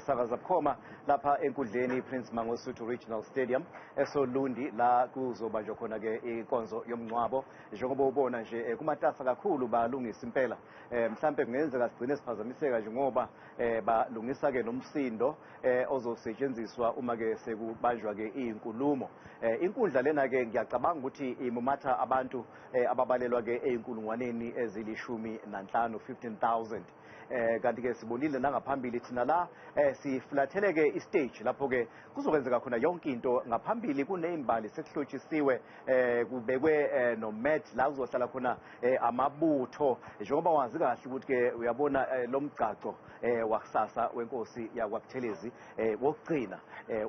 Sakaza bukhoma lapha enkundleni Prince Mangosuthu Regional Stadium eSolundi, la kuzobanjwa khona ke inkonzo yomngcwabo. Njengoba ubona nje, kumatasa kakhulu, balungisa impela. Mhlambe kungenzeka sigcine siphazamiseka nje ngoba balungisa ke nomsindo ozosetshenziswa uma ke sekubanjwa ke izinkulumo. Inkundla lena ke ngiyacabanga ukuthi imumatha abantu ababalelwa ke eyinkulungwaneni ezili-15, 15,000. Kanti ke sibonile nangaphambili thina la sifulathele ke istage lapho ke kuzokwenzeka khona yonke into. Ngaphambili kunezimbali, sekuhlotshisiwe, kubekwe no mat la kuzohlala khona amabutho, njengoba wazi kahle ukuthi ke uyabona lo mgcagco wakusasa wenkosi yakwaButhelezi wokugcina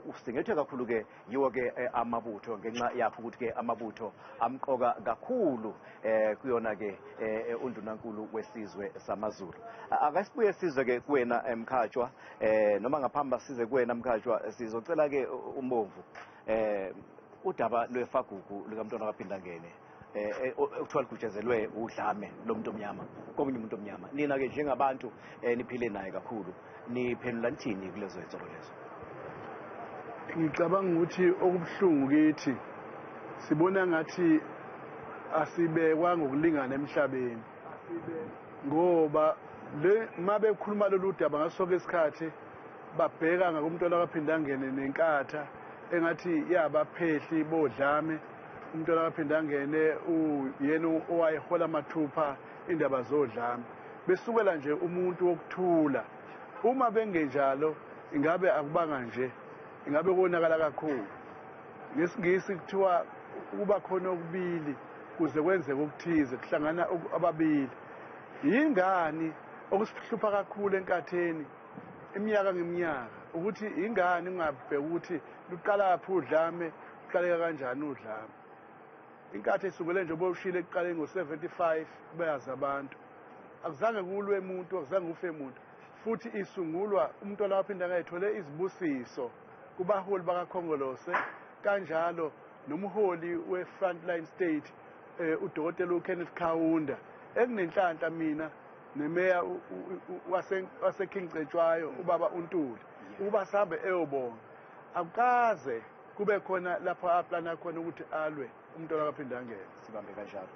usingethwe kakhulu ke yiwo ke amabutho, ngenxa yakho ukuthi ke amabutho amqoka kakhulu kuyona ke undunankulu wesizwe samaZulu. Akasibuye sizwe ke kuwena, Mkhatshwa, noma ngaphambi size kuwena, Mkhatshwa, sizocela ke uMbomvu udaba lwefagugu likaMntwana kaPhindangene okuthiwa ligutshezelwe udlame lomuntu omnyama komunye umuntu omnyama. Nina ke njengabantu niphile naye kakhulu, niphendula nithini kulezo insolo lezo? Ngicabanga ukuthi okubuhlungu kithi, sibona ngathi asibekwa ngokulingana emhlabeni, ngoba le uma bekhuluma lolu daba ngaso sonke isikhathi babheka ngakumntwana kaPhindangene neNkatha, engathi yabaphehli bodlame. Umntwana kaPhindangene uyena owayehola mathupha indaba zodlame, besukela nje umuntu wokuthula. Uma bengenjalo, ingabe akubanga nje, ingabe konakala kakhulu. NgesiNgisi kuthiwa kuba khona okubili kuze kwenzeke okuthize, kuhlangana ababili. Yingani okusihlupha kakhulu eNkatheni iminyaka ngeminyaka ukuthi ingani ungabheka ukuthi luqalaphi udlame, luqaleka kanjani udlame? Inkathi esukele nje boshile ekuqaleni ngo-75, bayazi abantu, akuzange kulwe muntu, akuzange kufe muntu. Futhi isungulwa umntwana waphinda ngayithole izibusiso kubaholi bakaKhongolose, kanjalo nomholi we-Frontline State, udokotela uKenneth Kaunda, ekunenhlanhla mina nemeya wase-King Cetshwayo, ubaba uNtuli, ukuba sihambe eyobonga. Akukaze kube khona lapho aplana khona ukuthi alwe umntwana kaPhindangene. Sibambe kanjalo.